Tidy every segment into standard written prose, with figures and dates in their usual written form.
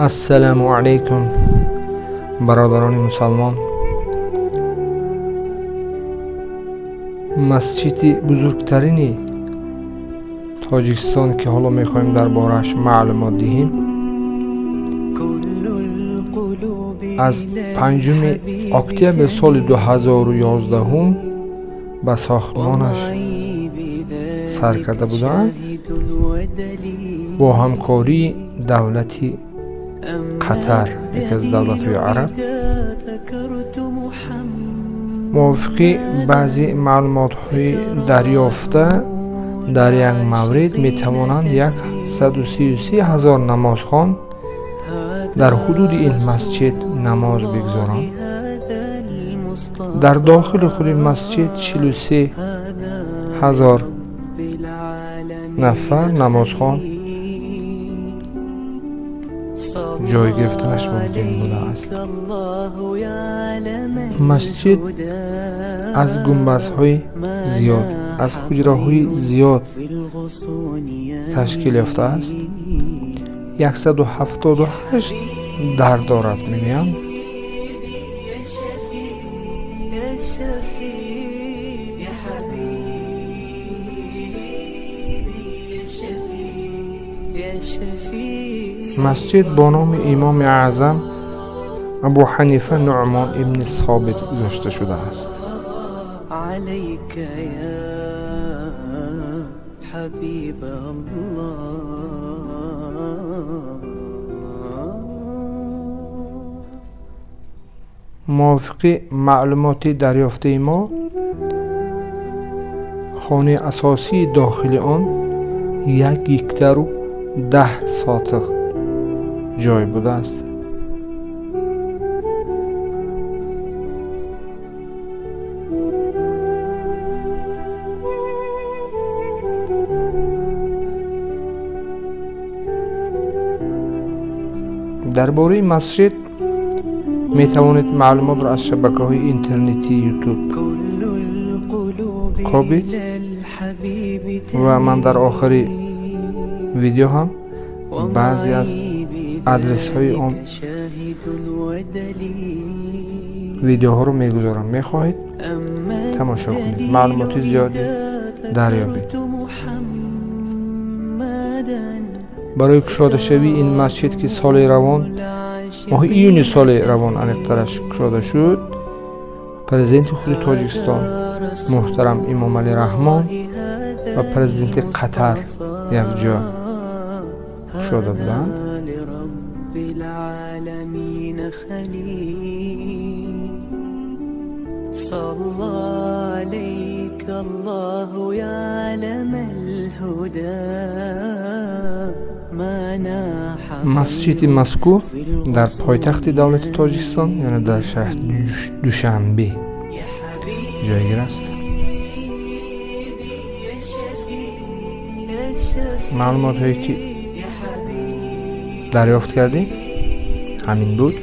Ассалому алайкум, бародарони мусалмон. Масҷиди бузургтарини Тоҷикистон, ки ҳоло мехоҳем дар борааш маълумот диҳем, аз 5 октябри соли 2011 ба сохтмонаш сар карда буданд бо ҳамкории давлати Қатар, яке аз давлатҳои араб. Мувофиқи баъзе маълумотҳои дарёфта, дар як маврид метавонанд 133 ҳазор намозхон дар ҳудуди ин масҷид намоз бигзоранд. Дар дохили худи масҷид 43 ҳазор нафар намозхон ҷой гирифтанаш мумкин будааст. Масҷид аз гунбазҳои зиёд, аз ҳуҷраҳои зиёд ташкил ёфтааст. 178 дар дорад, мегӯянд. Масҷид бо номи имоми аъзам Абу Ҳанифа Нуъмон ибни Собит гузошта шудааст. Мувофиқи маълумоти дарёфтаи мо, хонаи асосии дохили он 1 гектару 10 сотиқ ҷой будааст. Дар бораи масҷид метавонед маълумотро аз шабакаҳои интернетии Ютуб кобид ва ман дар охири видео ҳам баъзе аз адресҳои он видеоҳоро мегузорам. Мехоҳед тамошо кунед, маълумоти зиёде дарёбед. Барои кушодашавии ин масҷид, ки соли равон, моҳи июни соли равон аниқтараш кушода шуд, президенти худи Тоҷикистон муҳтарам Имомалӣ Раҳмон ва президенти Қатар якҷо кушода буданд. Масҷиди мазкур дар пойтахти давлати Тоҷикистон, яъне дар шаҳри Душанбе ҷойгир аст. Маълумотҳое ки дарёфт кардем ҳамин буд.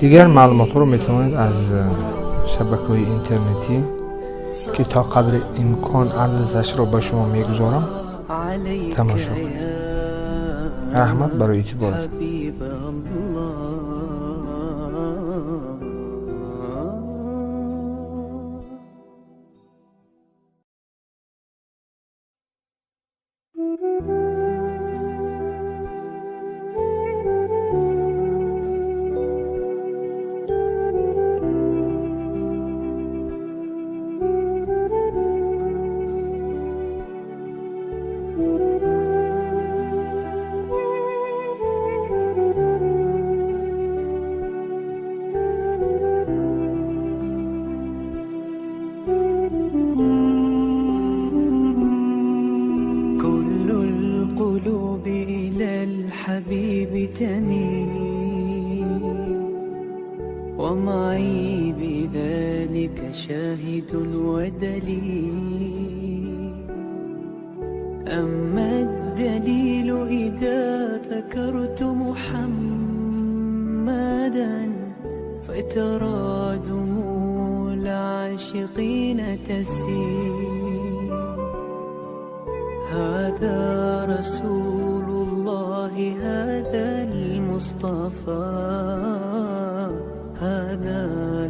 Дигар маълумотҳоро метавонед аз шабакаҳои интернетӣ, ки то қадри имкон адресашро ба шумо мегузорам, тамошо кунед. Раҳмат барои эътиборат. القلوب إلى الحبيب تميل، ومعي بذلك شاهد ودليل. أما الدليل إذا ذكرت محمدا فترى دموع العاشقين تسيل. هذا رسول الله. هذا المصطفى هذا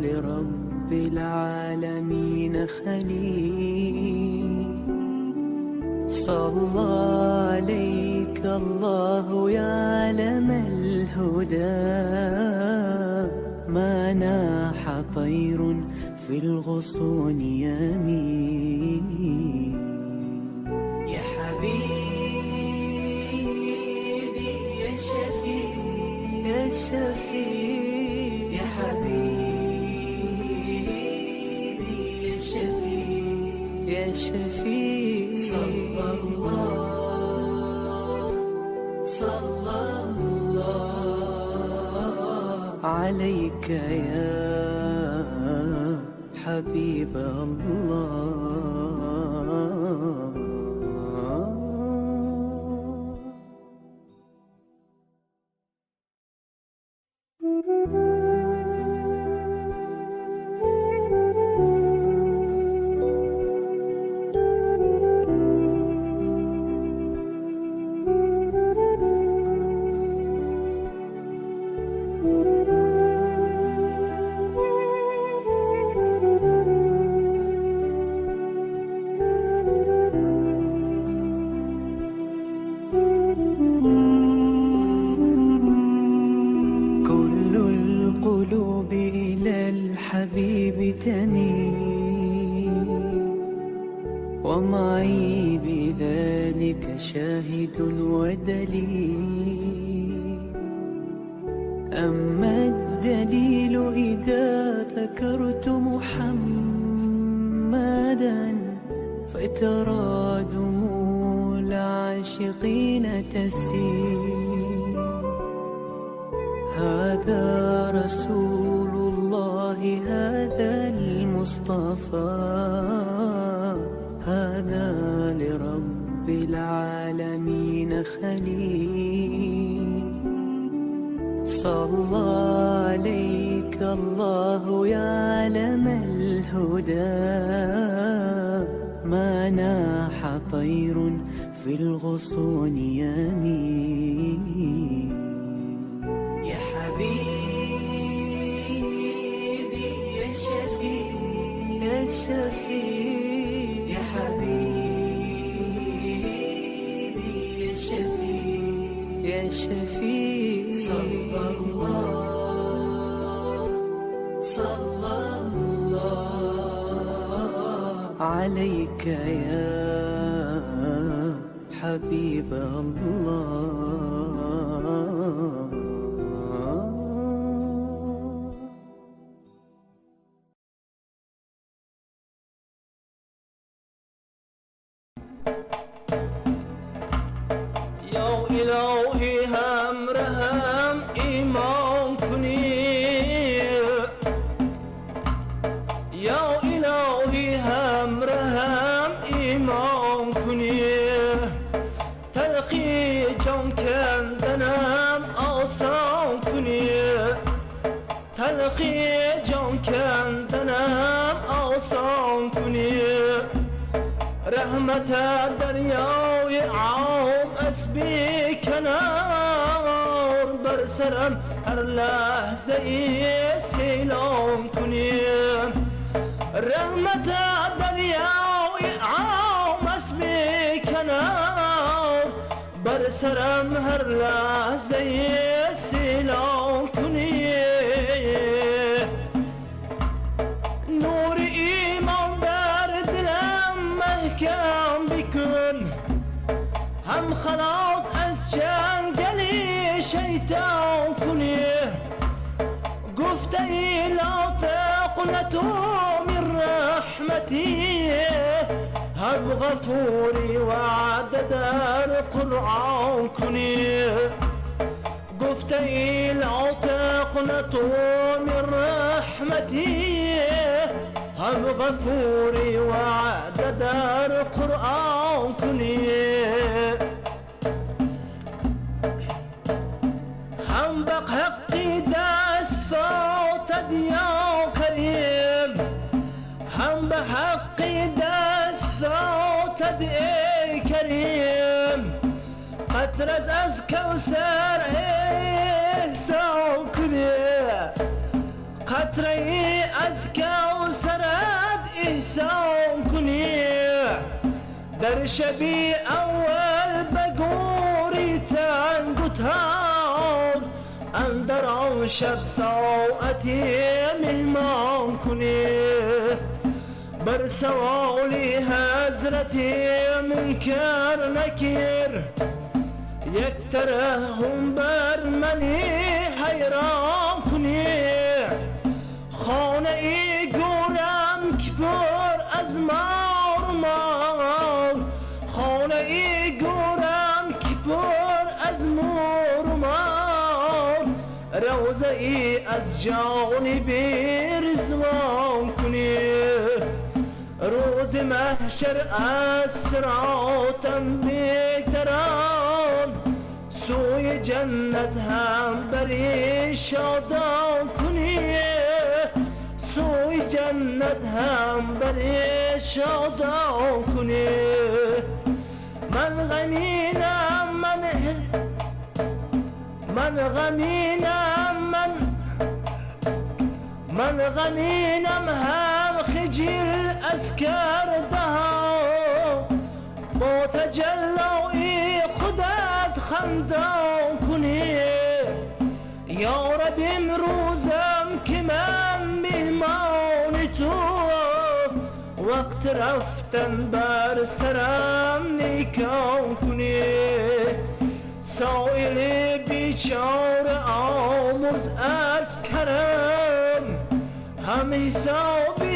لرب العالمين خليل. صلى عليك الله يا علم الهدى، ما ناح طير في الغصون يميل. يا حبيبي يا شفيع يا شفيع، يا حبيبي يا شفيع يا شفيع. صلى الله صلى الله عليك يا حبيب الله. الحبيب تميل، ومعي بذلك شاهد ودليل. أما الدليل إذا ذكرت محمدا فترى دموع العاشقين تسيل. هذا رسول الله هذا المصطفى، هذا لرب العالمين خليل. صلى عليك الله يا علم الهدى، ما ناح طير في الغصون يميل. يا حبيبي يا شفيع يا شفيع، يا حبيبي يا شفيع يا شفيع. صلى الله صلى الله عليك يا حبيب الله. إلهی همراهم ایمان کنی، یا الهی همراهم ایمان کنی، تلقی جان کندنم آسان کنی، تلقی جان کندنم آسان کنی، رحمت دریای عام از بی کنار، بر سرم هر لحظه ای سیلام کنی، رحمت دریای عام از بی کنار، بر سرم هر لحظه ای سیلام کنی. نور ایمان در دلم محکم بکن، هم خلاص از جنگل شیطان کنی، گفته ای لا تقنطوا من رحمتی، هم غفوری وعده در قرآن کنی، گفته ای لا تقنطوا من رحمتی، هم غفوری وعده در قرآن کنی. هم بحقی دست فاتد یا کریم، هم به حقی دست فاتد ای کریم، قد قطره از کوثر احسان کنی، قطره از کوثرت احسان کنی. در شبی اول به گوری تنگ و تار، اندر آن شب ساعتی مهمان کنی. بر سوالی حضرتی منکر نکیر، یک ترحم بر منی حیران کنی. خانه ای گورم که پر از مار و مار، خانه ای گورم که پر از مور و مار، روضه ای از جانب رضوان کنی. روز محشر از صراطم بگذران، سوی جنت هم بری شادان کنی، سوی جنت هم بری شادان کنی. من غمینم، من من غمینم، من من غمینم هم خجل از کرده ها، با تجلای خودت خندان کنی. یا رب امروزم که من مهمان تو، وقت رفتن بر سرم نیکان کنی. سائل بیچاره آمرز از کرم، هم حسابی